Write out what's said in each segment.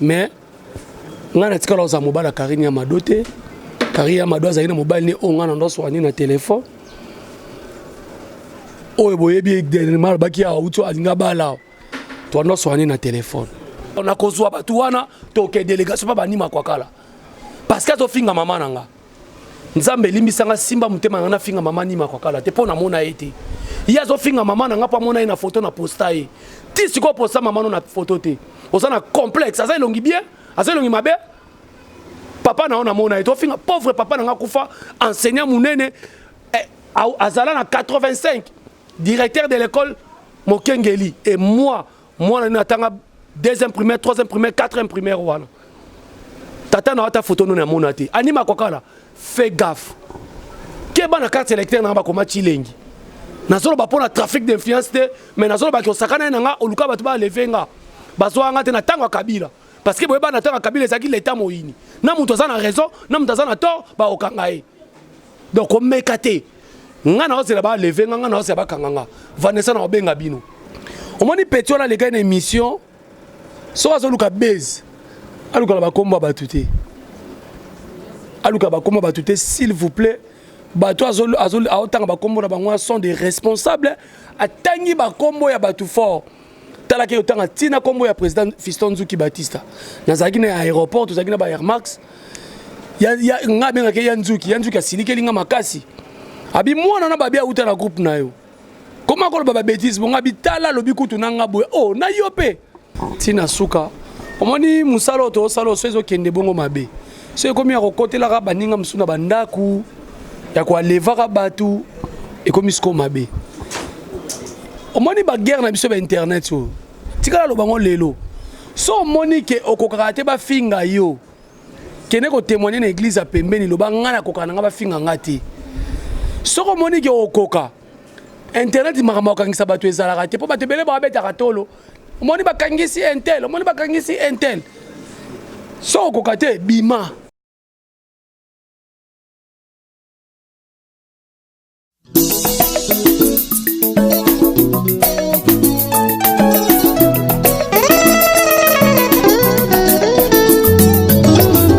Mais ngai natikala kozala mobali ya Karine ya Mado te. Karine ya Mado azali na mobali ne oyo ngai na ndoso wani na telefone oyo boyebi dernièrement alobaki awa uti alinga bala to ndoso wani na telefone. Nakozwa bato wana toke délégation mpa banima kwakala parce que azofinga mama na nga. Nzambe limbisa nga simba motema na nga nafinga mama nima kwakala te mpo namona ye te. Ye azofinga mama na nga mpo amona ye na foto na posta ye ti sikoyo posta mama no na foto te. Oza na complexe, aza elongi bien, aza elongi mabe. Papa na yo namona ye te, ofinga pauvre papa na nga kufa enseignant munene eh, azala na 85 directeur de l'école Mokengeli et moi mwana nini atanga deuxième primaire, troisième primaire, quatrième primaire wana. Tata na ata photo noni amona te. Anima kwakala, fais gaffe. Keba na carte électeur na bakoma chilengi. Nazoloba mpo na trafic d'influence te, mais nazoloba ke osakana ye na nga oluka bato ba lever nga. Bazwa nga te na tango ya Kabila. Parce que boyeba na tango ya Kabila ezalaki l'état moyini. Na moto aza na raison, na moto aza na tort, bakokanga ye. Donc komeka te. Nga na ozela ba lever nga, nga na ozela bakanga nga. Vanessa na obenga bino. Omoni petit wana alekaki na émission, soki azoluka base, aluka na bakombo ya bato te. Aluka bakombo ya bato te, s'il vous plaît. Bato aotanga bakombo na bango sont des responsables. Atangi bakombo ya bato fort. Talaki otanga tina kombo ya président Fiston Nzuki Batista. Nazalaki na aéroport, tozalaki na ba Air Max. Ya, ya, nga abengaki ya Nzuki, ya Nzuki asilikeli nga makasi. Abi mwana na babi auta na groupe na yo. Koma koloba ba bêtises bongo abi tala lobi kutu na nga boye. Oh, na yo pe. Tina suka. Omoni musala oyo tozosala oyo so ezokende bongo mabe. So ekomi ya kokotelaka baninga mosusu na bandaku, ya koalevaka bato, ekomi sikoyo mabe. Omoni ba guerre na biso ba internet oyo. Tikala loba ngo lelo. So omoni ke okokaka te bafinga yo. Kende ko témoigner na église ya pembeni loba nga nakokaka na nga bafinga nga te. Soki omoni ke okoka internet makambo bakangisa bato ezalaka te mpo bato ebele babetaka tolo. Omoni bakangisi intel, omoni bakangisi intel. Soki okoka te bima.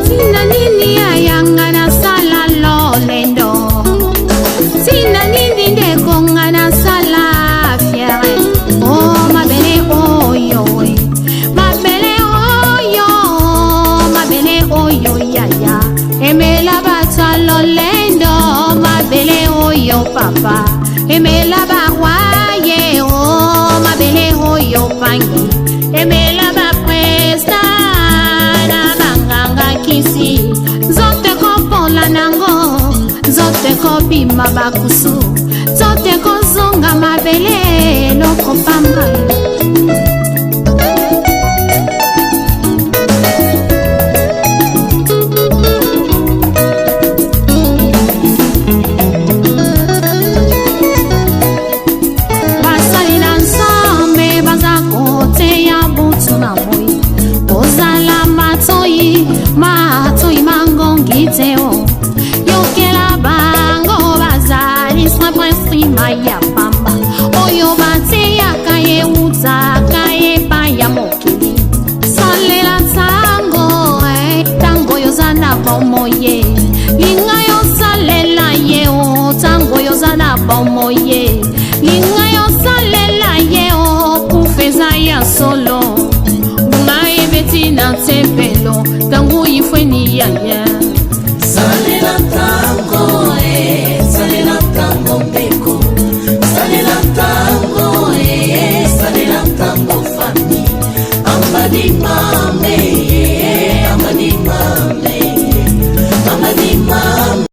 Tina nini ayanga nasala lolendo, tina nini ndeko nga nasala fiere, o mabele oyo, mabele oyo, mabele oyo yaya, emela bato lolendo, mabele oyo papa, emela barwaye, o mabele oyo pangi, emela bapresta na banganga kisi, nzoto ekopola nango, nzoto ekobima bakusu, nzoto ekozonga mabele eloko pamba. Basali na Nzambe baza koteya butu na moi, kozala matoi matoi mangongi te o yokela bango bazali simple nsima ya pamba oyo bateyaka eutaka epai ya mokili. Salela ntango ntango oyo oza na bomoi, linga yo salela ye o ntango oyo oza na bomoi, linga yo salela ye o kufa eza ya solo, ngonga ebeti na tempelo ntango ifweni yaya. Salela ntango salela ntango ndeko, salela ntango salela ntango fami, ambadi mame ambadi mame ambadi mame.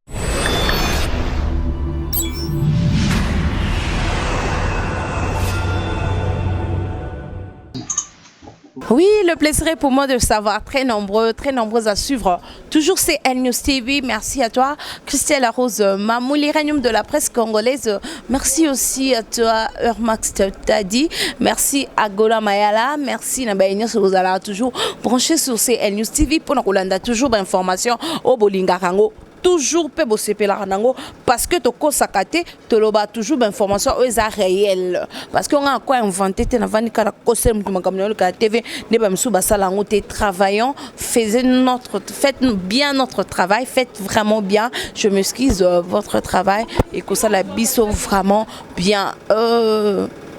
Oui, le plaisir est pour moi de savoir très nombreux, très nombreuses à suivre. Toujours CL News TV. Merci à toi, Christelle Rose Mamou, l'Iranium de la presse congolaise. Merci aussi à toi, Urmax Tadi. Merci à Gola Mayala. Merci Nabaïnia, vous allez toujours brancher sur CL News TV pour nous toujours d'informations au Bolinga Rango. toujours mpe bosepelaka nango parce que tokosaka te, toloba toujours bainformation oyo eza réel, parce que nga ako invente te. Navandi kaka kosela moto makambo na yoleka ya TV nde bamisusu basala yango te. Travaillons, faisez notre, faites bien notre travail, faites vraiment bien, je m'excuse, votre travail ekosala biso vraiment bien.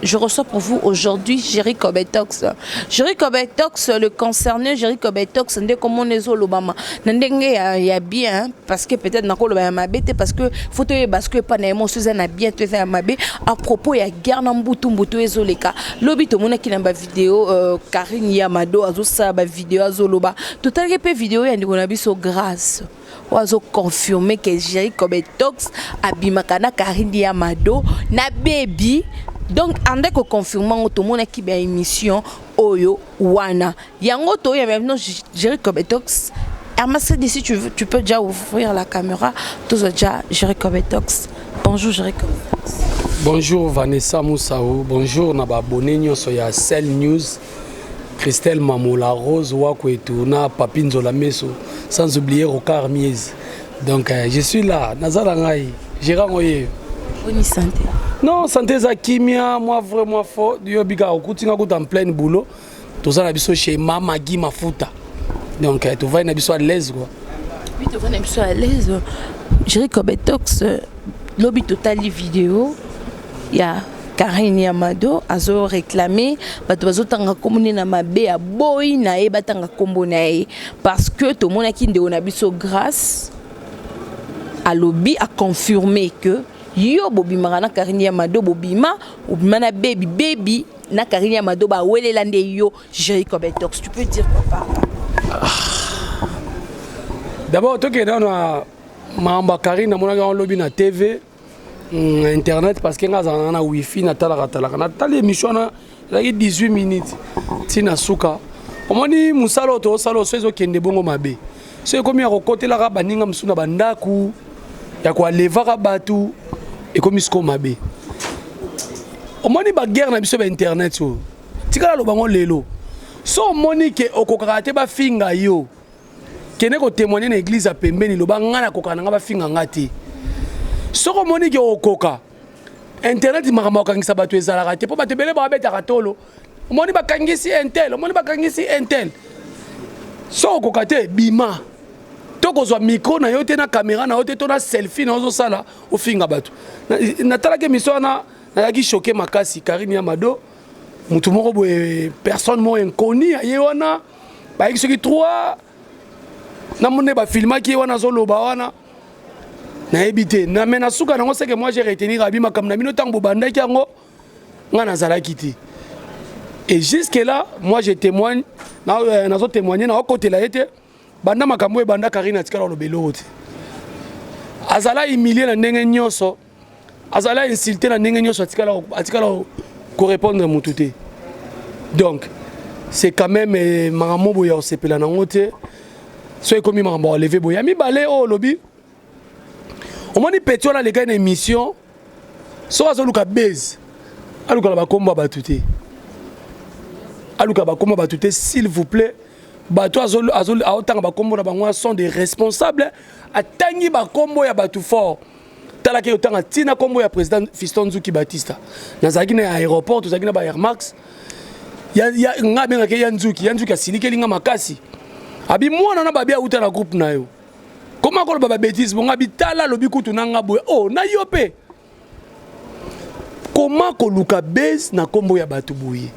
Je reçois pour vous aujourd'hui Jerry Kobetox. Jerry Kobetox, le concerné Jerry Kobetox, nde comment ezolobama na ndenge ya bien, parce que peut-être nakoloba ya mabe te, parce que faut toyeba parce que epa na ye mosu eza na bien to eza ya mabe. À propos ya guerre na mbutu mbutu ezoleka, lobi tomonaki na bavideo Karine Yamado azosala bavideo, azoloba. Totalaki mpe video ya ndeko na biso Grâce oyo azoconfirme ke Jerry Kobetox abimaka na Karine Yamado na Bebi. Donc ande koconfirme yango, tomonaki baémission oyo wana yango toyamba bino Jerry Kobetox. Hermasedi, si tu veux, tu peux déjà ouvrir la caméra. Tous déjà Jerry Kobetox. Bonjour Jerry Kobetox. Bonjour Vanessa Moussaou, bonjour na baabonné nyonso ya Cell News, Christelle Mamola, Rose Wakwetu, na Papi Nzola Meso, sans oublier Rocard Mies. Donc je suis là, naza ngai, gérant oye. Bonne santé. Non, santé za kimia, moi vrai, moi faux, yo bika okutinga kuta en plein boulot. Toza na biso chez Mama Guy Mafuta. Donc tovai na biso à l'aise quoi. Oui, tovai na biso à l'aise. Jerry Kobetox, lobi totali vidéo ya Karine Yamado azo réclamer bato bazotanga nkombo nde na mabe ya boyi na ye, batanga nkombo na ye, parce que tomonaki ndeko na biso Grâce alobi, aconfirme que yo bobimaka na Karine Yamado, bobima, obima na Bebi, Bebi na Karine Yamado bawelela nde yo. Jerry Kobetox, tu peux dire quoi par là? D'abord tokende na makambo ya Karine. Namonaki yango lobi na TV, internet, parce que nga azalaka na wifi, natalaka talaka, natali émission wana, ezalaki 18 minutes ntina suka. Omoni mosala oyo tozosala oso ezokende bongo mabe, so ekomi ya kokotelaka baninga mosusu na bandako, ya koalevaka bato, ekomi sikoyo mabe. Omoni baguerre na biso ba internet oyo, tikala loba ngo lelo. So omoni ke okokaka te bafinga yo, kende kotémoigne na église ya pembeni, loba: ngai nakokaka na ngai, bafinga nga te. Soki omoni ke okoka internet, makambo bakangisa bato ezalaka te, mpo bato ebele babetaka tolo: omoni bakangisi un tel, omoni bakangisi un tel. So okoka te, bima to kozwa micro na yo te, na caméra na yo te, to na selfie na yo ozosala ofinga bato. Natalaki émission wana, nazalaki choqué makasi. Karine ya Mado, motu moko boye, personne moko inconnu aye wana, bayaki soki 3, namoni bafilmaki ye wana azoloba wana, nayebi te na me na suka nango. Ce que moi j'ai retenir, abi makambo na bino ntango bobandaki yango, nga nazalaki te. Et jusque là moi je témoigne, nazo témoigne, naokotela ye te. Banda makambo oyo ebanda, Karine atikala oloba eloko te. Azala humilie na ndenge nyonso, azala insulte na ndenge nyonso, atikala korépondre motu te. Donc c'est quand même makambo boye ya kosepela nango te. So ekomi makambo ya koleve boye ya mibale oyo olobi, omoni petit wana alekaki na émission, soki azoluka base, aluka na bakombo ya bato te, aluka bakombo ya bato te, s'il vous plaît. Bato aotanga bakombo na bango sont des responsables. Atangi bakombo ya bato fort, talaki otanga ntina kombo ya président Fiston Nzuki Batista. Nazalaki na aéroport, tozalaki na ba Air Max, nga abengaki ya Nzuki. Ya Nzuki asilikeli nga makasi, abi mwana na babi auta na groupe na yo, koma koloba babêtises bongo. Abi tala, alobi kutu na nga boye o na yo mpe koma koluka base na nkombo ya bato boye,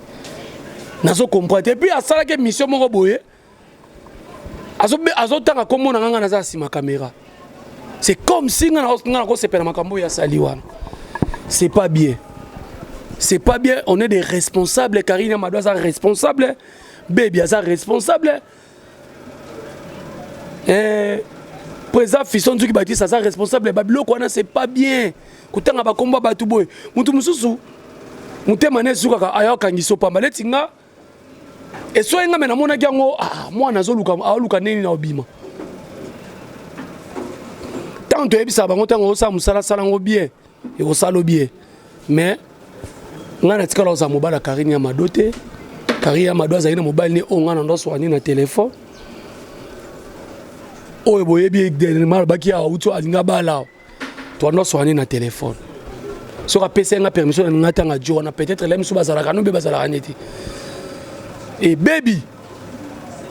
nazo comprendre te. Et puis asalaki émission moko boye, azotanga nkombo na nga, nga naza nsima caméra. C'est comme si nga nakosepela makambo oyo asali wana. C'est pas bien, c'est pas bien. On est des responsables. Karine Mado aza responsable, Bebi aza responsable, président Fiston Nzuki Batiste aza responsable. Babiloko wana, c'est pas bien kotanga bakombo ya bato boye. Motu mosusu motema ne esukaka, aya okangisa opamba neti nga esoyi nga me namonaki yango. Ah, mwana azoluka, aoluka nini na obima. Ntango toyebisaka bango, ntango osala mosala, sala yango bien, ekosala bien. Mais ngai natikala kozala mobali ya Karine ya Mado te. Karine ya Mado azali na mobali ne oyo ngai na ndo aswani na telefone. Oyo boyebi dernièrement alobaki awa auti alingi abala, toanda soane na telefone. Soki apesi nga permission na nga ntanga jo wana, peut-être la misu bazalaka no mpe bazalaka neti ebebi.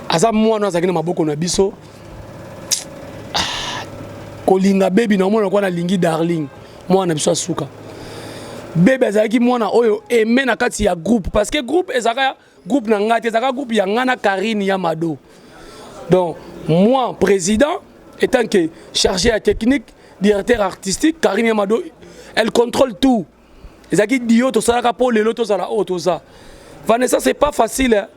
Aza mwana azalaki na maboko na biso. Ah, kolinga bebi na omona kwa nalingi darling, mwana na biso asuka. Bebe azalaki mwana oyo aime na kati ya groupe, parce que groupe ezalaka groupe na ngai te, ezalaka groupe ya ngai na Karine ya Mado. Donc moi, président, étant que chargé ya technique, directeur artistique, Karine ya Mado, elle contrôle tout. Ezalaki dio tosalaka mpo lelo tozala oyo toza. Vanessa, c'est pas facile, hein?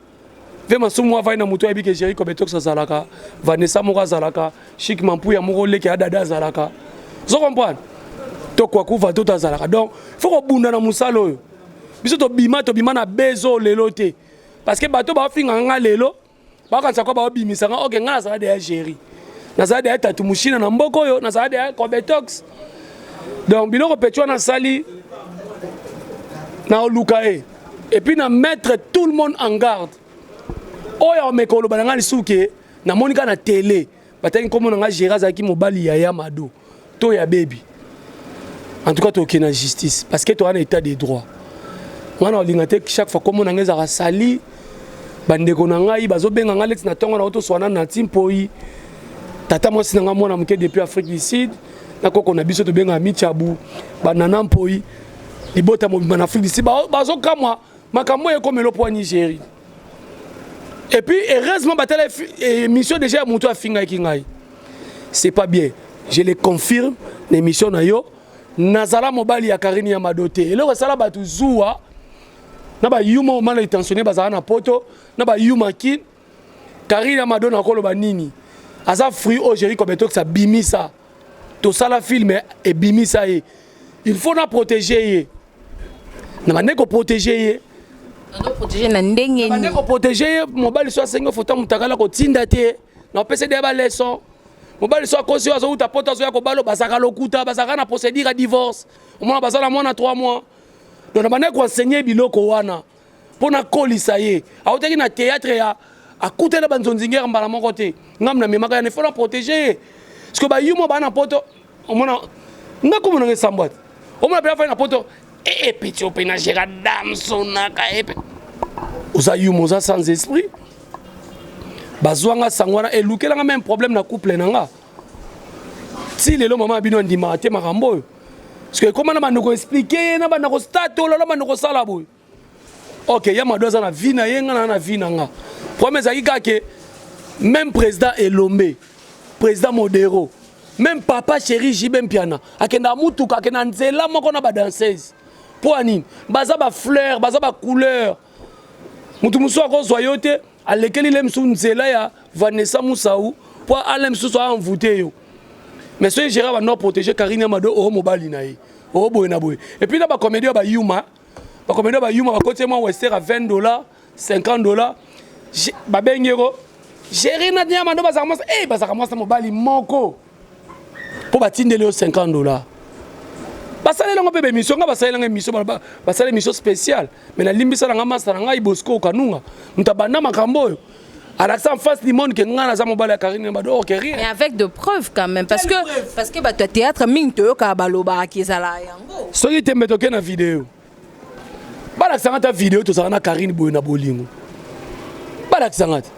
Ve masumu avai na moto ayebi ke Géri Kobetox azalaka, Vanessa moko azalaka, Chik Mampuya moko leki ya dada azalaka, ozo comprendre, to kwakuva to azalaka. Donc faut kobunda na mosala oyo biso tobima, tobima na bezo lelo te, parce que bato baofingaka nga lelo, bakanisa kwa baobimisa nga. Ok, nga nazala deya Géri, nazala deya Tatu Mushina na mboka oyo, nazala deya Kobetox. Donc biloko peti wana asali na oluka ye, et puis na mettre tout le monde en garde. Oyo ameka oloba na ngai lisusu ke namoni kaka na télé batangi nkombo na ngai, Géri azalaki mobali ya ya Mado to ya Bebi, en tout cas tokende na justice, parce que toza na état de droit. Ngai na olinga te chaque fois kombo na ngai ezalaka sali. Bandeko na ngai bazobenga ngai leti na ntongo na toswana na ti mpoi tata mwasi na ngai mwana moke depuis Afrique du Sud, na koko na biso tobengaka Michabu, banana mpoi, libota mobimba na Afrique du Sud bazokamwa makambo oyo ekomela mpo ya Nigérie. Et puis heureusement batala émission déjà ya moto afingaki ngai. C'est pas bien, je le confirme na émission na yo, nazala mobali ya Karine ya Mado te. Eloko esala bato zuwa na bayuma oyo mal intentionné bazala na poto na bayuma kin. Karine ya Mado, nakoloba nini? Aza fruit oyo Géri Kobetox abimisa. Tosala film, ebimisa ye. Il faut na protéger ye, na bande koprotéger ye. Protéger na ndenge? Bande koprotéger ye. Mobali so asengi foto motakala, kotinda te. Na opesa de baleçon. Mobali so akosi oyo azowuta poto, azoya kobalo, bazalaka lokuta, bazalaka na procédure ya divorce, omona baza na mwana 3 mois. Donc na bande koenseigner biloko wana mpo nakolisa ye. Autaki na théâtre ya akutani na banzonzingere mbala moko te. Ngambu namemaka yana, il faut na protéger ye, parce que bayuma baa na poto. Omona nga komona nga esambwa te. Omona mpe afai na poto epeti ope na géra damsonaka epe oza yuma, oza sans esprit. Bazwanga sango wana, elukelanga même problème na couple na nga. Ti lelo mama ya bino andimaka te makambo oyo, parce que ekóma na bando koexpliquer ye, na banda kostatola, na bando kosala boye. Ok, ya Mado aza na vie na ye, nga na vie na nga. Problème ezalaki kaka ke même président Elombe, président Modero, même papa chéri Jibe Mpiana akendaka mutuka, akenda nzela moko na badanseuse. Mpo ya nini? Baza bafleur, baza bacouleur. Motu mosusu akozwa yo te, alekeli le mosusu nzela ya Vanessa Musau mpo ale mosusu aenvoûte yo. Mais soki Gérard bando protéger Karine Mado, oo mobali na ye, oo boye na boye. Et puis na bacomédie oyo bayuma, bacomédie oyo bayuma, bakoti mwa wester ya 20 dollars, 50 dollars, babengi eko Géri na Nyama ndo bazalaka mwasi, eh, bazalaka mwasi na mobali moko mpo batindeli yo 50 dollars. Basaleli yango mpe baémission. Nga basaleli émission, basala émission spéciale, mais nalimbisa na nga masa na ngai Bosco Kanunga, moto abanda makambo oyo, alakisa en face du monde ke nga naza mobali ya Karine Mado. Ok, rien. Mais avec de preuves quand même, parce que bato ya théâtre mingi toyokaka balobaka ezala yango. Soki tembe, toke na video, balakisanga ta video tozala na Karine boye na bolingo. Balakisanga te,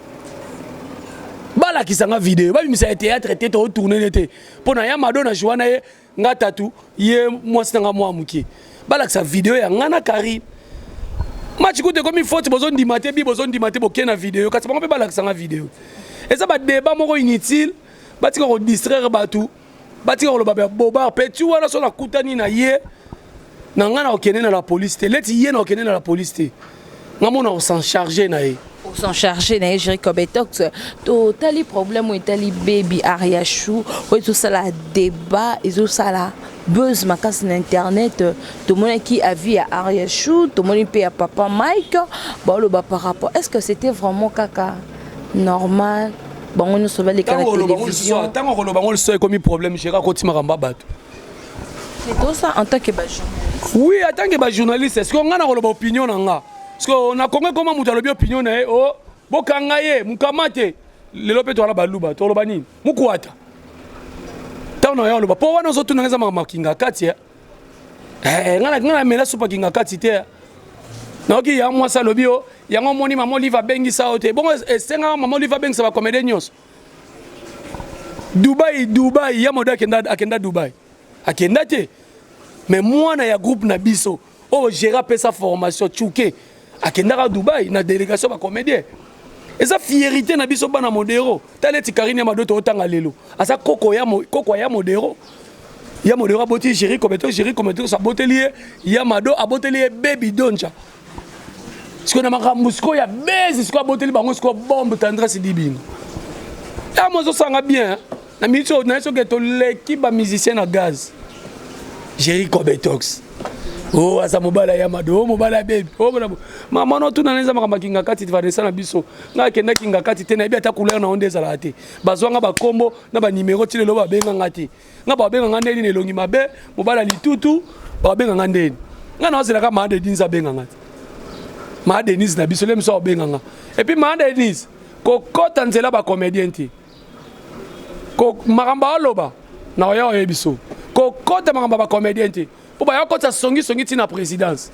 balakisanga video, babimisa ya théâtre te, totourne ne te mpo na ya Mado na joa na ye. Nga tatu ye mwasi na nga mwa moke, balakisa video ya nga na Karine. Match kutu ekomi faute, bozondima te, bi bozondima te, boke na video. Kasi bango mpe balakisanga video. Eza badébat moko inutile. Batika kodistraire bato, batika koloba bobar. Mpe ti wana so nakutani na ye na ngai, na kokende na la police te. Leti ye na kokende na la police te, nga mona kosan charge na ye. S'en charger na ye. Géri Kobetox, totali problème oyo etali Baby Ariachou, oyo ezosala débat, ezosala buzz makasi na internet. Tomonaki avis ya Ariachou, tomoni mpe ya papa Mike baoloba par rapport. Est ce que c'était vraiment kaka normal bango nyonso baleka na télévision? Ntango koloba ngo lisusu ekomi problème. Géri akoti makambo ya bato. C'est tout ça en tant que bajournaliste. Oui, en tant que bajournaliste, est ce que nga na koloba opinion na nga? Parce que na Kongo ekoma moto alobi opinion na ye, o bokanga ye mokama te. Lelo mpe toala baluba, toloba nini? Mukwata. Ntango na yo aloba mpo wana ozotuna eza makambo kinga kati eh, eh nga na mela supa kinga kati te. Nayoki ya mwasi alobi yo yango omoni mama Olive abengisa yo te. Bongo esengaka mama Olive abengisa ba comédien nyonso. Dubai, Dubai, ya modo akenda, akenda Dubai. Akenda te. Mais mwana ya groupe na biso oyo Gérard apesa formation Tchouke akendaka Dubai na délégation ba comédien. Eza fierité na biso bana Modero. Tala eti Karine ya Madoto otanga lelo. Aza koko ya koko ya Modero. Ya Modero aboti Jerry Kobeto, Jerry Kobeto aboteli ye ya Mado aboteli ye Baby Donja. Sikoyo na makambo sikoyo ya bezi sikoyo aboteli bango sikoyo bombe Tendresse Dibinga. Ya mo ezosanga bien na minute oyo naye soki toleki ba musicien na gaz. Jerry Kobetox. Oh aza mobala ya Mado, oh mobala ya baby. Oh mobala. Mama no tuna neza makambo kinga kati Vanessa na biso. Nga akenda kinga kati te nayebi ata couleur na onde ezalaka te. Bazwanga ba kombo na ba numero ti lelo babenga nga te. Nga babenga nga ndeni na elongi mabe, mobala litutu, babenga nga ndeni. Nga na ozelaka ma Denise abenga nga te. Ma Denise na biso le miso abenga nga. Et puis ma Denise kokota nzela ba comédien te. Ko makambo aloba na oya oyebi biso. Kokota makambo ba comédien te. Po baya kota songi songi ti na présidence.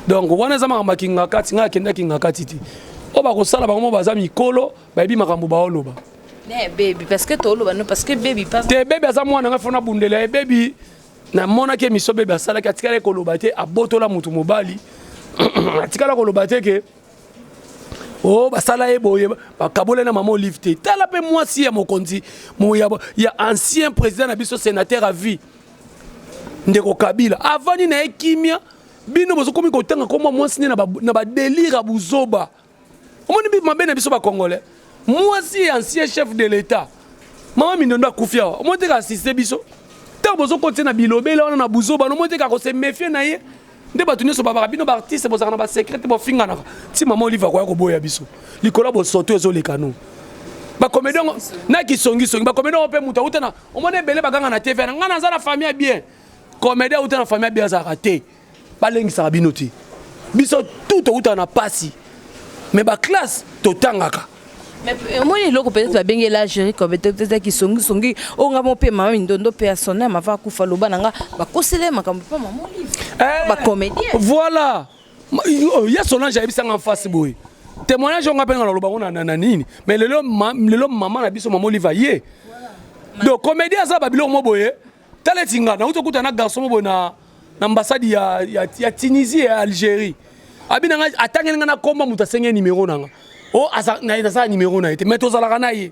Donc wana eza makambo ya kingakati, nga akenda kingakati te. Oyo bakosala bango mo baza mikolo, bayebi makambo baoloba. Ne baby parce que toloba no parce que baby pas te baby aza mwana nga fona bundela ye baby namonaki émission baby asalaki atikala koloba te abotola motu mobali atikala koloba te ke oh basala ye boye bakabola na mama Olive te. Tala mpe mwasi ya mokonzi ya ancien président na biso sénateur à vie ndeko Kabila avandi na ye kimia. Bino bozokomi kotanga komwa mwasi ne na badelire ya buzoba. Omoni mabe na biso ba congolais. Mwasi ya ancien chef de l'État mama Mindondo akufi awa, omoni te ka assiste biso ntango bozokotia na bilobela wana na buzoba, omoni te ka kose méfier na ye. Nde bato nyonso babaka bino baartiste bozalaka na basecret te, bofinganaka ti mama Olive akoya koboya biso likolo ya bosoto ezoleka no bacomédien na kisongisongi. Bacomédien mpe moto auta na omoni ebele baganga na TV na ngai naza na famille ya bien. Comédien auta na famille ya bien azalaka te, balengisaka bino te. Biso tout touta na pasi, mais baclasse totangaka. Mais omoni eloko peut-être babengela Jerry Kobeto peut-être kisongisongi oyo nga mo mpe mama Mindondo mpe ya son âme ava akufa loba na nga bakosela ye makambo mpe mama Olive bacomédien. Voilà, ya Solange ayebisanga en face boye témoignage onga mpe nga naloba ngo na nini. Mais lelo lelo mama na biso mama Olive ye donc comédien aza babiloko mo boye. Tala eti nga nauti okuta na garçon mo boye na ambassade ya Tunisie ya Algérie. Abi na nga atangeli nga na komba moto asenge numéro na nga o nasala numéro na ye te, mais tozalaka na ye.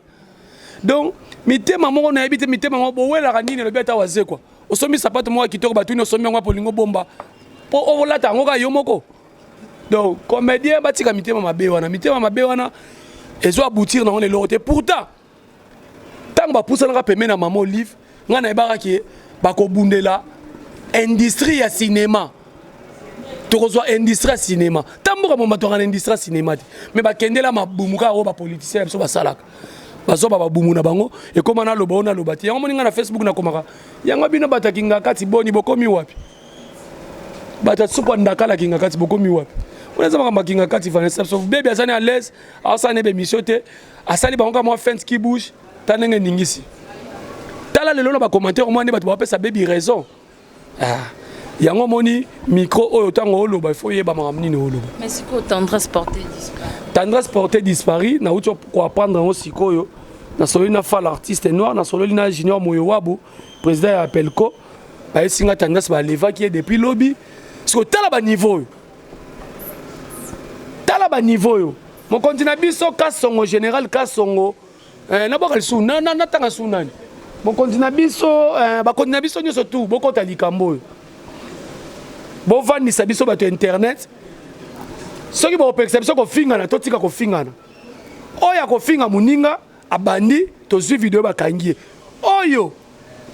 Donc mitema moko nayebi te, mitema moko bowelaka nini. Elobi ata wazekwa osombi sapato moko ya kitoko, batuni osombi yango apo olingo bomba mpo olata yango kaka yo moko. Donc comédien batika mitema mabe wana, mitema mabe wana ezo aboutir nango na eloko te. Pourtant ntango bapusanaka pembeni na mama Olive, ngai nayebaka ke bakobundela industrie ya cinéma, tokozwa industrie ya cinéma. Ta mboka mo bato na industrie ya cinéma te, mais bakendela mabumu kaka oyo bapoliticien na biso basalaka, bazwa ba babumu na bango ekóma naloba oyo naloba te. Yango moni ngai na Facebook nakomaka yango. Bino bato ya Kingakati, boni bokomi wapi? Bato ya supu ya ndakala Kingakati, bokomi wapi? Wana eza makambo ya Kingakati. Vanessa biso bebi azani à l'aise, asala ne bémission te, asali bango kaka mwa fente qui bouge. Ta ndenge eningisi, tala lelo na bacommentaire omwa nde bato bapesa bebi raison. Ah, yango omoni micro oyo ntango oloba, il faut oyeba makambo nini oloba. Mais sikoyo Tendresse portée disparu. Tendresse portée disparu, nauti koapprendre yango sikoyo. Nasololi na Fal artiste noir, nasololi na Junior Moyo Wabu, président ya Apelco. Bayesi nga Tendresse balevaki ye depuis lobi. Sikoyo tala baniveau oyo, tala baniveau oyo. Mokonzi na biso Kasongo, général Kasongo, nabwaka lisusu natanga su nani mokonzi na biso, bakonzi na biso nyonso tu bokota likambo oyo, bovandisa biso bato ya internet. Soki bokopekisa biso kofingana, totika kofingana. Oyo akofinga moninga abandi, tozwi video bakangi ye. Oyo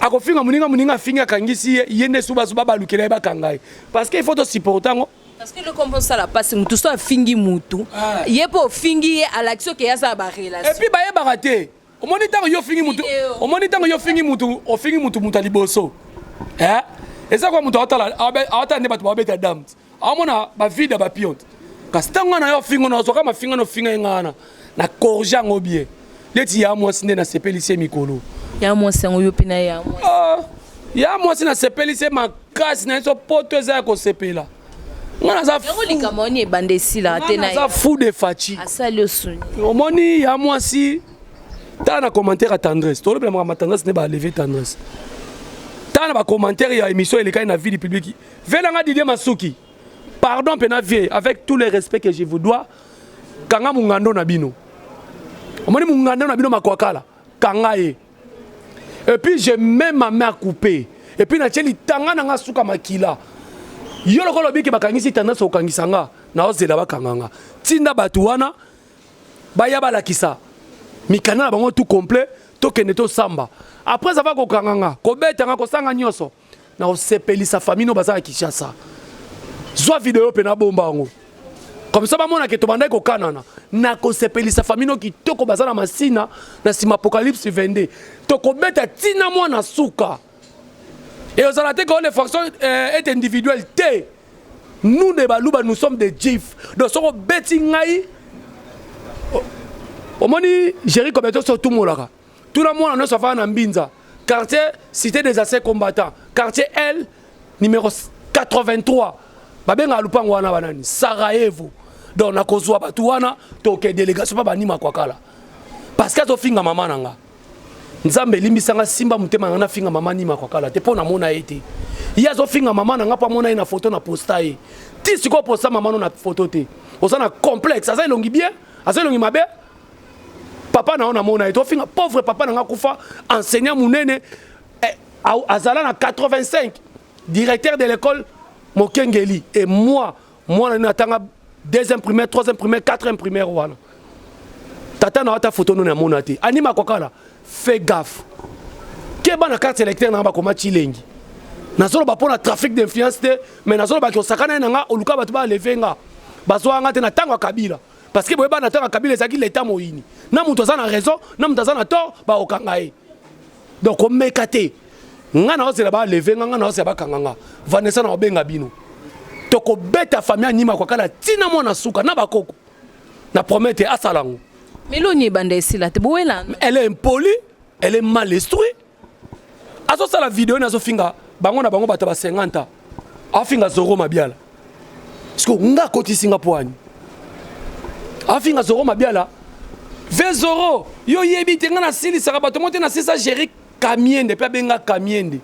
akofinga moninga, moninga afingi, akangisi ye, ye nde su basu babalukela ye, bakanga ye, parce que il faut tosupporte yango. Parce que eloko mpo osala mpasi, mutu so afingi mutu, ye mpo ofingi ye, alakisi oke ye asala barelation. Et puis bayebaka te. Omoni ntango yo ofingi mutu, omoni ntango yo ofingi mutu, ofingi mutu, mutu ya liboso eza kwa mutu aotala nde bato babeta dame, aomona bavide ya bapion te. Kasi ntango wana yo ofingi, na ozwaka mafinga na ofinga ye nga wana. Na corrige yango bien. Neti ya mwasi nde nasepelisi ye mikolo. Ya mwasi yango yo mpe na ya mwasi. Ah, ya mwasi nasepelisi ye makasi na ye so poto eza ya kosepela. Nga naza yango likambo wani ebanda esilaka te na naza fou de Fatshi. Asali osuni. Omoni ya mwasi tala na commentaire ya Tendresse. Tolobela makambo ya Tendresse nde ba lever Tendresse. Tala na ba commentaire ya émission elekaki na vie du public. Vela nga Didier Masuki. Pardon pena vieux, avec tout le respect que je vous dois, kanga mungando na bino. Omoni mungando na bino makwakala, kanga ye. Et puis je mets ma main coupée. Et puis natie litanga na nga suka makila. Yo lokola obiki bakangisi tendance okangisa nga, na ozela bakanga nga. Tinda batu wana baya balakisa mikanda na bango tout complet, tokende tosamba. Après avoir kokanga nga, kobeta nga, kosanga nyonso. Na kosepelisa famille no baza na Kinshasa. Zwa video pe na bomba yango. Comme ça bamona ke tobandaki kokanana. Na kosepelisa famille no kitoko baza na Masina na sima Apocalypse 22. Tokobeta tina mwana suka. Et ozala te que les fonctions est individuelle te. Nous des Baluba, nous sommes des juifs. Donc soko beti ngai omoni Jerry Kobeto so tumolaka. Tuna mwana nyonso afanda na Mbinza, quartier Cité des anciens combattants, quartier L numéro 83. Babengaka lupango wana banani? Sarajevo. Donc nakozwa bato wana toke délégation pa banima kwakala. Parce que azofinga mama na nga. Nzambe elimbisa nga simba motema na nga nafinga mama nima kwakala te mpo namona ye te. Ye azofinga mama na nga mpo amona ye na photo na posta ye. Ti sikoyo posta mama no na photo te. Oza na complexe, aza elongi bien, aza elongi mabe. Papa na yo namona ye tofinga pauvre papa na nga kufa enseignant munene eh, azala na 85 directeur de l'école Mokengeli et moi mwana nini atanga deuxième primaire, troisième primaire, quatrième primaire wana tata na ata photo noni amona te. Anima Kwakala, fais gaffe, keba na carte électeur na nga bakoma Chilengi. Nazoloba mpo na trafic d'influence te, mais nazoloba ki osakana ye na nga oluka bato baleve nga bazwa nga te na ntango ya Kabila. Parce que boyeba na ntango ya Kabila ezalaki l'état moyini. Na moto aza na raison, na moto aza na tort, bakokanga ye. Donc komeka te. Nga na ozela ba lever nga, nga na ozela bakanga nga. Vanessa na obenga bino. Tokobeta famille Anima Kwakala tina mwana suka na bakoko. Na promete asala ngo. Meloni ebanda esila te bowela. Elle est impolie, elle est mal instruite. Azosala video na azofinga bango na bango bato ba 50 ans. Afinga Zoro Mabiala. Parce que nga akotisi nga poani. Afinga Zoro Mabiala. Ve Zoro, yo yebi te nga nasilisaka bato mo te nasilisa Jerry Kamiende pe abenga Kamiende.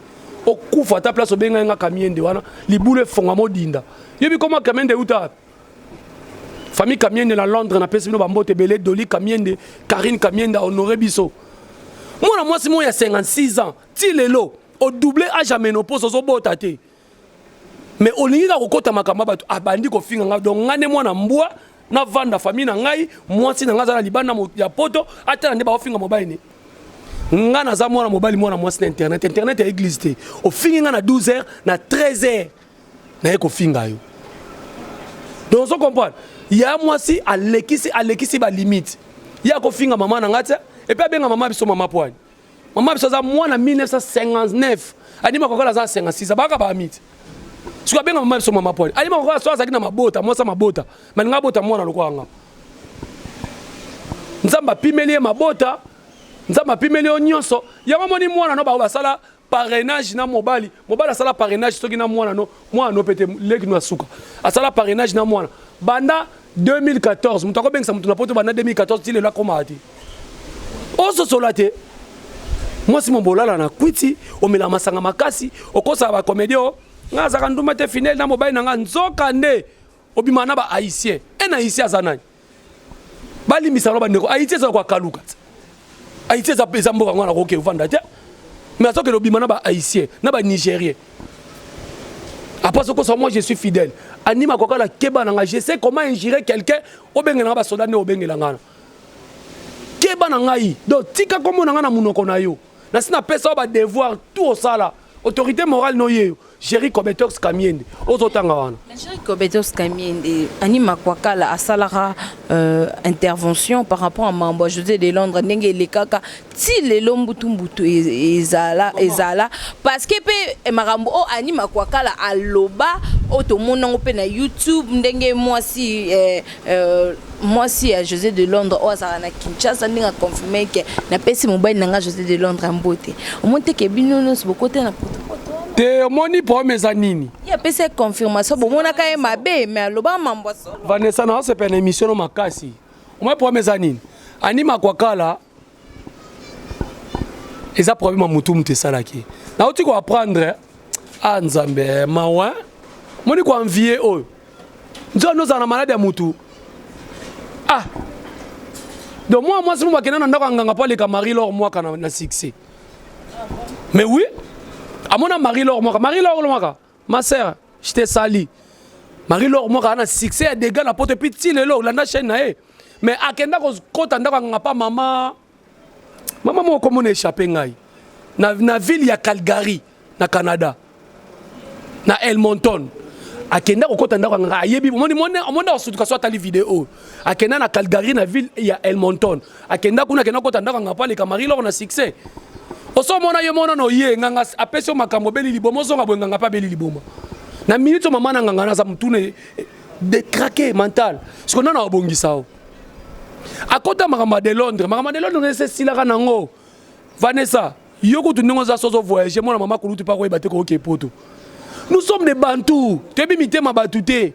Okufa ata place obenga nga Kamiende wana libulu efonga modinda. Yebi koma Kamiende uta famille Kamiende na Londres na pesi bino ba mbote ebele. Dolly Kamiende, Karine Kamiende a honoré biso. Mwana mwasi moko ya 56 ans ti lelo o double âge ya ménopause ozobota te. Mais olingi kaka kokota makambo ya bato, abandi kofinga nga. Donc nga nde mwana mbwa na vanda famille na ngai, mwasi na ngai aza na libanda ya poto, atala nde baofinga mobali ne. Nga naza mwana mobali, mwana mwasi na internet, internet ya église te. Ofingi nga na 12 heures, na 13 heures naye kofinga yo. Donc ozo comprendre, ya mwasi alekisi, alekisi ba limite. Ye akofinga mama na nga te, et puis abenga mama biso mama poani. Mama biso aza mwana 1959, Anima Kwakala aza 56, abaka ba amiti. Soki abenga mama biso mama poani, Anima Kwakala so azalaki na mabota, mwasi ya mabota, malinga abota mwana lokola nga. Nzambe apimeli ye mabota, Nzambe apimeli yo nyonso. Yango moni mwana no bango basala parrainage na mobali, mobali asala parrainage soki na mwana no, mwana no pete leki no asuka. Asala parrainage na mwana banda 2014, moto akobengisa moto na poto banda 2014 ti lelo akoma te. Ososola te. Mwasi mombolala na kwiti, omela masanga makasi, okosala ba comédie o nga azaka ndumba te fidèle na mobali na nga, nzoka nde obima na ba haïtien. Un haïtien aza nani? Balimbisa na bandeko, Haïti eza kwa kaluka. Haïti eza eza mboka ngwana koke ovanda te. Mais azokende obima na ba haïtien, na ba nigérien. Après ce que moi je suis fidèle. Anima Kwakala keba na nga, je sais comment injurer quelqu'un obengela nga ba soldats ne obengela nga. Keba na ngai. Donc tika kombo na nga na munoko na yo. Na sina pesa ba devoir tout osala. Autorité morale no yeyo. Jerry Kobetox Kamiende ozotanga wana. Mais Jerry Kobetox Kamiende Anima Kwakala asalaka intervention par rapport à mambo José de Londres ndenge elekaka ti lelo mbutu mbutu ezala ezala parce que pe makambo o Anima Kwakala aloba o tomonango pe na YouTube ndenge mwasi Mwasi ya José de Londres oyo azalaka na Kinshasa ndenge aconfirme ke napesi mobali na nga José de Londres mbote. Omoni te ke bino nyonso bokota na potopoto te? Omoni problème eza nini? Ye apesi ye confirmation, bomonaka ye mabe, mais alobaka mambo ya solo. Vanessa, na osepela na émission no makasi. Omoni problème eza nini? Ani Makwakala eza problème ya motu, moto esalaki. Nauti koapprendre a Nzambe mawa. Moni koenvie oyo nzoka ozala na maladi ya mutu. Ah, donc mwa mwasi mo bakenda na ndako ya nganga mpo aleka Marie Lor Mwaka na succès. Mais oui, amona Marie Lor Mwaka, Marie Lor Mwaka, ma sœur, je te sali. Marie Lor Mwaka ana succès ya dégâts na poto, puis ti lelo olanda chaîne na ye. Mais akenda kokota ndako ya nganga pa mama mama moko komona échappé ngai na ville ya Calgary na Canada, na Edmonton. Akenda kokota ndako ya nganga, ayebi. Omoni, omoni akosutuka so atali video oyo. Akenda na Calgary, na ville ya Edmonton, akenda kuna, akenda kokota ndako ya nganga mpo aleka Marie Lor na succès. Oso omona ye mona no ye nganga apesi yo makambo, obeli liboma, ozonga boye, nganga mpe abeli liboma na minute oyo. Mama na nganga naza motuna détraqué mental. Siko nana abongisa o akota makambo ya de Londres. Makambo ya de Londres ese esilaka nango. Vanessa, yo kutu ndenge oza so ozovoyage, mwana mama kulutu mpa koyeba te koyoka epoto. Nous sommes des Bantu, toyebi mitema bato te.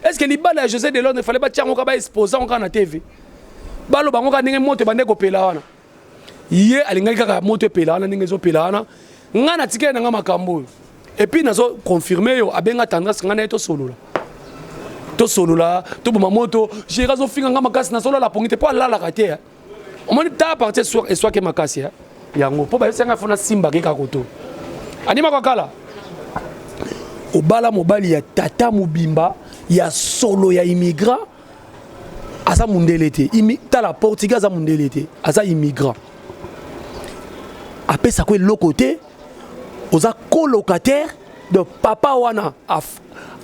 Est ce que libala ya José de Londres fallait batia yango kaka, baexpose yango kaka na TV, baloba yango kaka ndenge moto ebande kopela wana? Ye alingaki kaka moto epela wana ndenge ezopela wana. Ngai natikeli na ngai makambo oyo. Et puis nazo confirme yo, abenga Tendresse, ngai na ye tosolola, tosolola, toboma moto. Géri azofinga ngai makasi, nazolala pongi te mpo alalaka te. Omoni ta partie eswaki makasi yango mpo bayebisi ngai fo nasimbaka kaka koto andimaka kala. Obala mobali ya tata mobimba ya solo ya immigrant, aza mundele te. Tala, portugais aza mundele te, aza immigrant, apesako eloko te, oza colocataire. Donc papa wana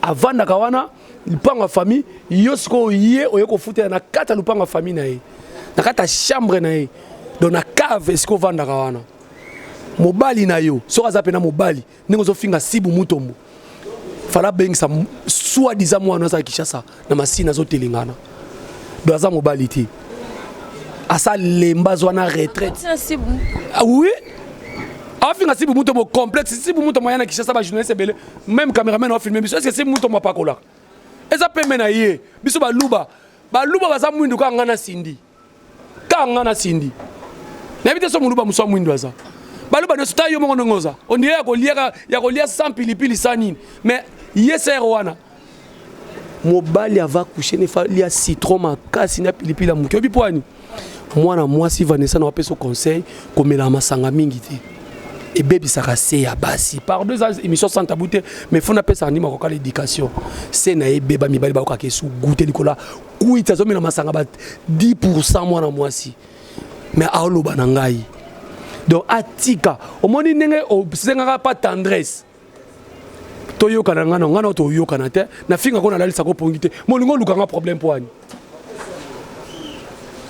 avandaka wana lupango ya famille. Yo sikoyo ye oye kofutela na kati ya lupango ya famille na ye, na kati ya chambre na ye, donc na cave esika ovandaka wana. Mobali na yo soki aza mpena mobali, ndenge ozofinga Sibu Mutombo, fala abengisa soi disant mwana aza Kinshasa na masini azotelengana. Donc aza mobali te, asa lemba, azwa na retraite. Ah oui, afinga Sibu Mutombo, complexe. Sibu Mutombo aya na Kinshasa, bajournaliste ebele, même cameraman afilme biso. Est ce que Sibu Mutombo apakolaka? Eza pembe na ye. Biso Baluba, Baluba baza mwindu kaka nga na Sindi, kaka nga na Sindi. Nayebi te so moluba mosu ya mwindu aza. Baluba nyonso ta yo moko ndenge oza, ondire ya kolia, ya kolia sans pilipili, sans nini. Mais ye sere wana, mobali ava coucher ne fa lia citron makasi na pilipili ya moke. Oyebi mpo ani mwana mwasi Vanessa, na wapesa conseil, komela masanga mingi te, ebebisaka se ya basi. Pardon, eza émission sans tabou te, mais fo napesaka ndima kokala éducation. Se na ebeba, mibali bakokaka esu gute likolo kwiti, azomela masanga ba 10. Mwana mwasi, mais aoloba na ngai, donc atika. Omoni ndenge osengaka pa Tendresse toyokana, ngai na ngai na toyokana te, nafinga ko nalalisaka opongi te. Molingo olukanga problème mpo ani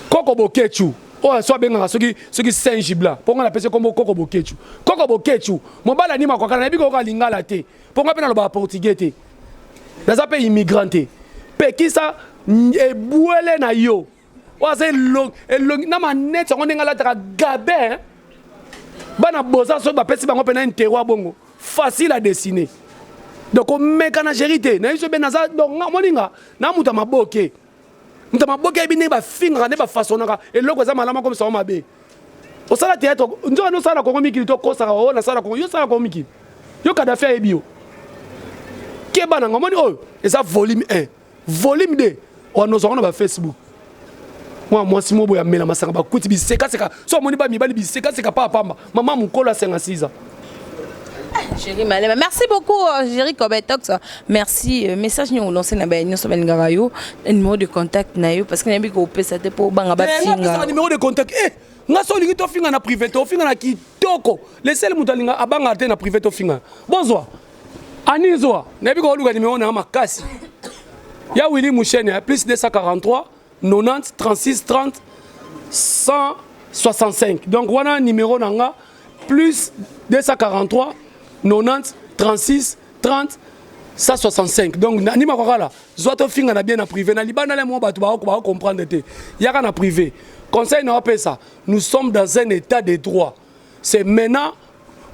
koko Bokechu oyo so abengaka soki Saint Gibla, mpo ngai napesi kombo koko Bokechu. Koko Bokechu, mobali anima kwakala, nayebi koyoka lingala te, mpo ngai mpe nalobaka portugais te, naza mpe immigrant te. Pekisa ebwele na yo oyo aza elongi na maneti yango ndenge alataka gabe. Bana boza soki bapesi bango mpena interoi bongo, facile à dessiner. Donc omeka na géri te nayebi so be naza. Donc moninga na moto ya maboke, moto ya maboke ayebi ndenge bafingaka, nde bafasonaka eloko eza malamu akomisa mabe. Osala théâtre nzoka nde osala na Kongo mikili, tokosaka oyo nasala Kongo, yo osala Kongo mikili, yo Kadafi ayebi yo. Keba nanga. Omoni oyo eza volume 1, volume 2 wana ozwaka na bafacebook. Mwana mwasi mo boye amela masanga, bakuti bisekaseka. So omoni bamibali bisekaseka pa pamba, mama mokolo asenga 6 ans. Jerry Malema. Merci beaucoup, Jerry Kobetox. Merci. Message nous lancé na ba nyonso balingaka yo. Numéro de contact na yo parce que nayebi ko pesa te po banga ba finga. Numéro de contact. Eh, nga so olingi tofinga na privé, tofinga na kitoko. Le seul moto alinga abanga te na privé tofinga. Bonsoir. Ani zwa, nayebi ko luka numéro na makasi. Ya Willy Mouchene, plus 243 90 36 30 165. Donc wana numéro na nga, plus 243 90 36 30. 165. Donc nani makwakala zwa tofinga na bien na privé na libanda le mo bato ba comprendre te. Yaka na privé. Conseil na opesa, nous sommes dans un état de droit. C'est maintenant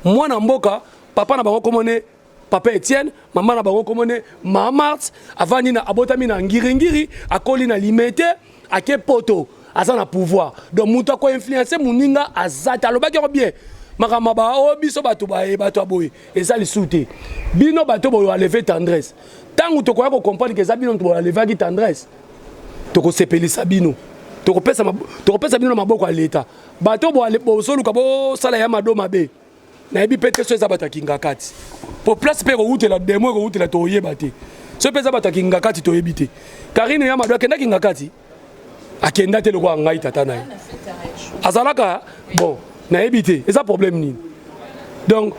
mwana mboka papa na bango komone papa Etienne, mama na bango komone mama Marthe, avandi na abotami na ngiringiri, akoli na limete, ake poto, aza na pouvoir. Donc moto ako influencer moninga aza te, alobaki yango bien. Makambo ba o biso bato baye bato ya boye eza lisusu te. Bino bato boyo aleve tendresse. Ntango tokoya ko comprendre que eza bino moto boyo alevaki tendresse, tokosepelisa bino. Tokopesa tokopesa bino na maboko ya leta. Bato bozoluka bosala ya mado mabe. Nayebi pe te so eza bato ya Kingakati. Po place pe ekowutela demo ekowutela toyeba te. So pe eza bato ya Kingakati toyebi te. Karine ya mado akenda Kingakati? Akenda te lokola ngai tata na ye. Azalaka bon, nayebi te. Eza problème nini? Donc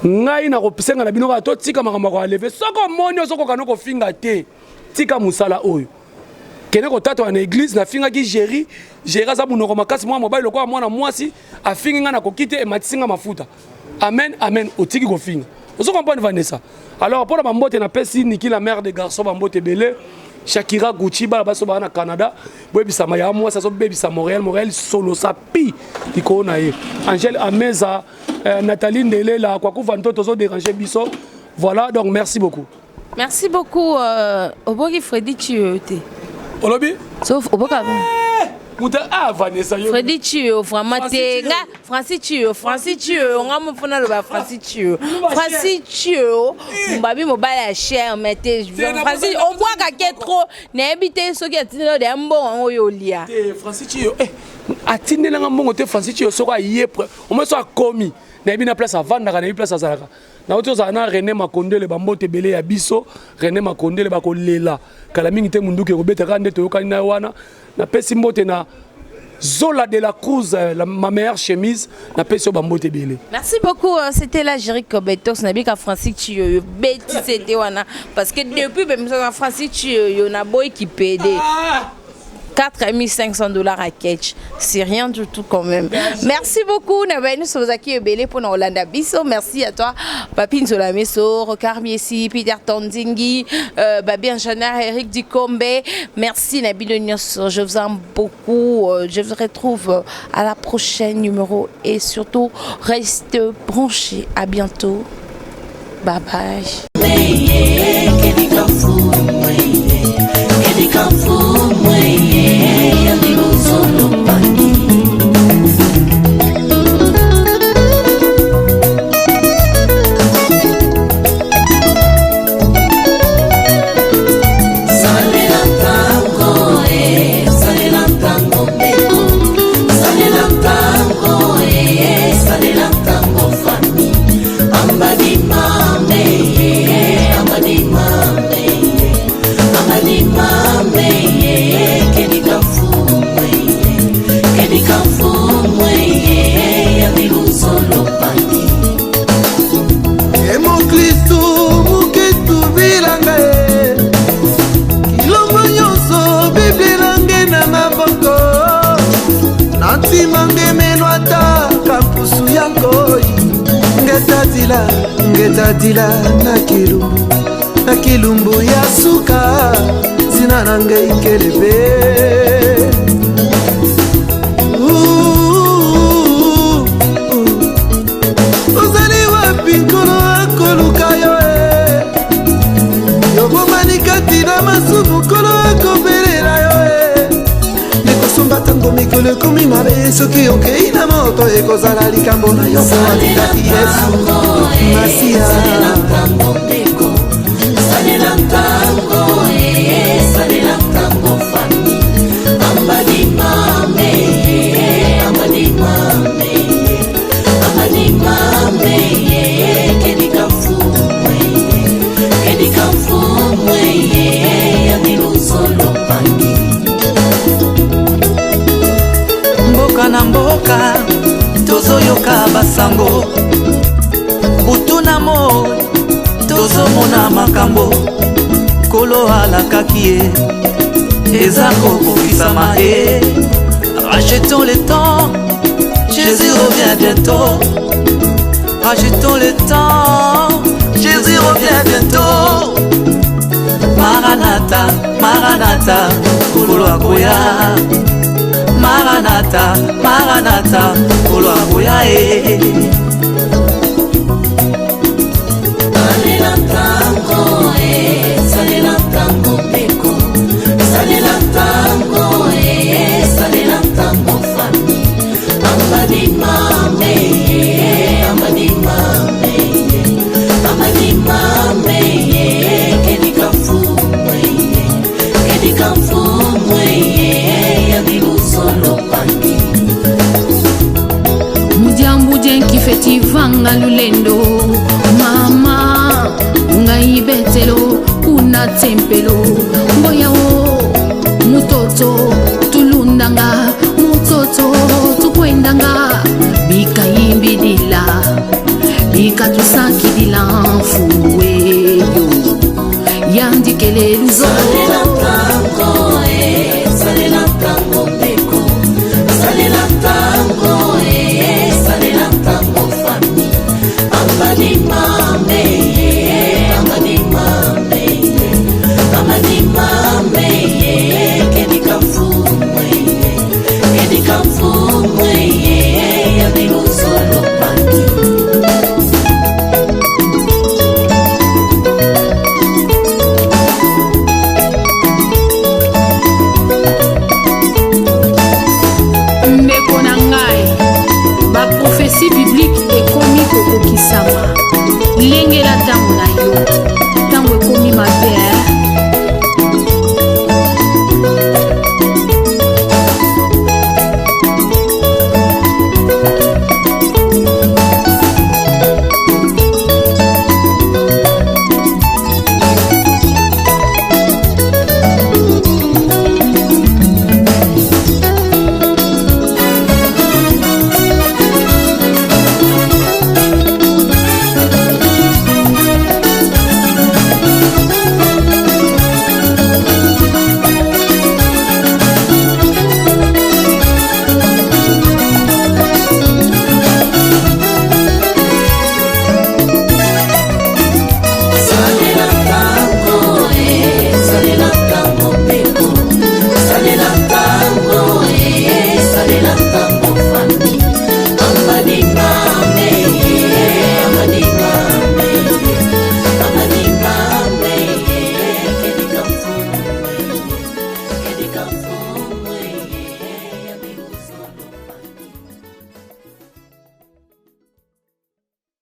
ngai nakosenga na bino kaka totika makambo ya koaleve. Soki omoni ozokoka no kofinga te, tika mosala oyo. Kende kotatola na église, nafingaki Jerry. Jerry aza monoko makasi, mwana mobali lokola mwana mwasi, afingi ngai nakoki te, ematisi ngai mafuta. Amen, amen, otiki kofinga. Ozo comprendre Vanessa? Alors mpona bambote napesi Niki la mère de garçon bambote ebele. Shakira Gucci bala baso baa na Canada, boyebisama ya mwasi azobebisa Montréal, Montréal solo sa pi likolo na ye. Angèle Ameza, Nathalie Ndelela, Kwakuva Ntoto ozo déranger biso. Voilà, donc merci beaucoup. Merci beaucoup oboki Freddy Chiyo te. Olobi? Sauf oboka. Muta ah Vanessa yo. Freddy Chiyo vraiment te nga Francis Chiyo, Francis Chiyo nga mo fona loba Francis Chiyo. Francis Chiyo mbabi mobali ya cher mais te Francis obwaka ke trop nayebi te soki atindela de mbongo oyo olia. Te Francis Chiyo eh atindela nga mbongo te Francis Chiyo soko aye au moins so akomi nayebi na place avandaka nayebi place azalaka. Nauti ozala na René Makondele bambote ebele ya biso René Makondele bakolela kala mingi te munduki ekobeta kaka nde toyokani na ye wana. Napesi mbote na Zola de la Cruz, ma meilleure chemise, napesi yo bambote ebele. Merci beaucoup, c'était là Jerry Kobetos, nabika Francis Chiyoyo, beti c'était wana parce que depuis ben Francis Chiyoyo na boy qui pédé. Ah! 4500 $ à catch, c'est rien du tout quand même. Merci beaucoup Nabeni Sozaki Ebele pour Hollanda Biso. Merci à toi Papi Nzola Meso, Rocard Miesi, Peter Tandingi, Babi Anjana, Eric Dukombe. Merci Nabilo Nyonso, je vous aime beaucoup. Je vous retrouve à la prochaine numéro et surtout reste branchés. À bientôt. Bye bye. Ngetatila na kilumbu, na kilumbu ya suka, zina na ngai kelebe. Ozali wapi nkolo akoluka yo e? Yobomani kati na masumu nkolo akobelela yo e. Ekosomba ntango mikolo ekomi mabe, soki okei na moto ekozala likambo na yo. Alingaki Yesu Masiya. Salela ntango, salela ntango fami ambadimame, ambadimame, ambadimame, kedika mfumwe, kedika mfumwe ya miluzolo pangi. Mboka na mboka tozoyoka basango, butu na moi tozomona makambo kolo alakaki ye eza kokokisama e. Rachetons le temps, Jésus revient bientôt. Rachetons le temps, Jésus revient bientôt. Maranata, Maranata, Nkolo akoya. Maranata, Maranata, Nkolo akoya e. Salela ntango e, salela ntango ndeko, salela ntango e, salela ntango fami. Ambadi mame ye, ambadi mame ye, ambadi mame ye, kedika mfumwe ye, kedika mfumwe ye, yandi luzolo pangi. Mudiambu dienkifeti vanga lulendo mama ngai betelo kuna tempelo mboyao mutoto tulundanga mutoto tukwendanga bikayimbidila bikatusakidila mfuweyo yandikele Salela luzo ntango